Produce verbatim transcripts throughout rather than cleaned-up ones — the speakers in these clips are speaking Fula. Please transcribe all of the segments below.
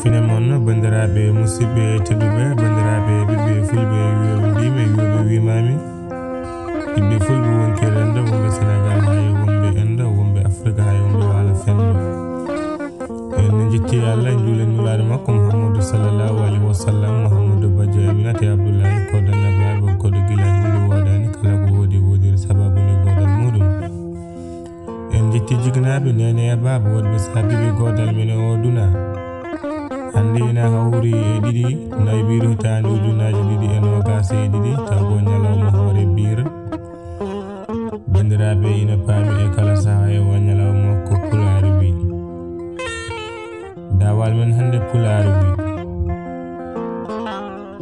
Fine mon, banndiraaɓe musidɓe tedduɓe, banndiraaɓe ɓiɓɓe fulɓe, wiyoɓe mbimi, wiyoɓe wimami. Ɓiɓɓe fulɓe wonki rendo, wonɓe Sénégal, hay wonɓe Endo, wonɓe Afrika, hay wonɓe Waalo Fenndo. En no jetti Allah, en juulen Nulaaɗo makko Muhammadu sallallahu alaihi wasallam, Muhammadu Bajjo Aminata e Abdullahi, ko dannabaaɓe, ko do gila hindu woodani, kala ko woodi woodiri sababu nde goodal muɗum. En jetti jignaaɓe, neene e baaba, wonɓe saabiɓe goodal men e oo duna. Hannde ina hawri e ɗiɗi, nayi biir hitaande ujunnaaji ɗiɗi e noogaas e ɗiɗi, taw ko ñalawma hoore biir. Banndiraaɓe ina paami e kala sahaa e oo ñalawma ko Pulaar wi. Daawal men hannde Pulaar wi.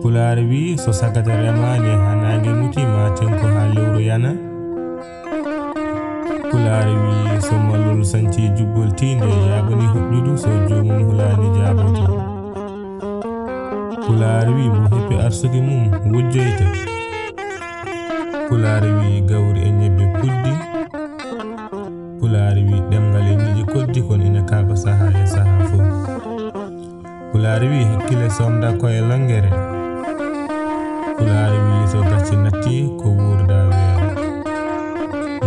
Pulaar wi so sagata remaani haa naange muti ma tenko haa lewru yana. Pulaar wi so mallol sanci jubbol tiinde yaaɓani hoɗɗudu so joomum hulaani jaaboto. Pulaar wi mo heppi arsuki mum wujjoyta. Pulaar wi gawri e ñebbe puddi. Pulaar wi ɗemngal e ñiiƴe koddi kon ina kaaɓa sahaa e sahaa fof. Pulaar wi hakkille somda ko e lanngere. Pulaar wi so gacce natti ko wuurda weewa.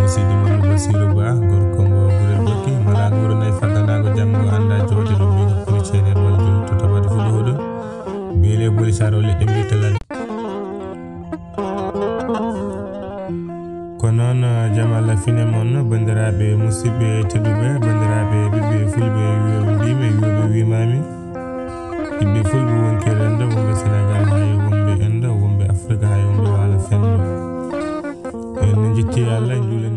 Musidɗo mon Basiru Ba, gorko mo Gurel Bokki, mala nguuru nayi fagganaago janngo annda jooɗi ɗum min kuli ceene baljol to tabati fuɗo hoɗo. Beele boli saro leɗɗe mbittala. Ko noon, jam Allah fine mon, banndiraaɓe musidɓe tedduɓe, banndiraaɓe ɓiɓɓe fulɓe, wiyoɓe mbimi, wiyoɓe wimami. Ɓiɓɓe fulɓe wonki rendo, wonɓe Sénégal, hay wonɓe Endo, wonɓe Afrika, hay wonɓe Waalo Fenndo. En no jetti Allah, en juulen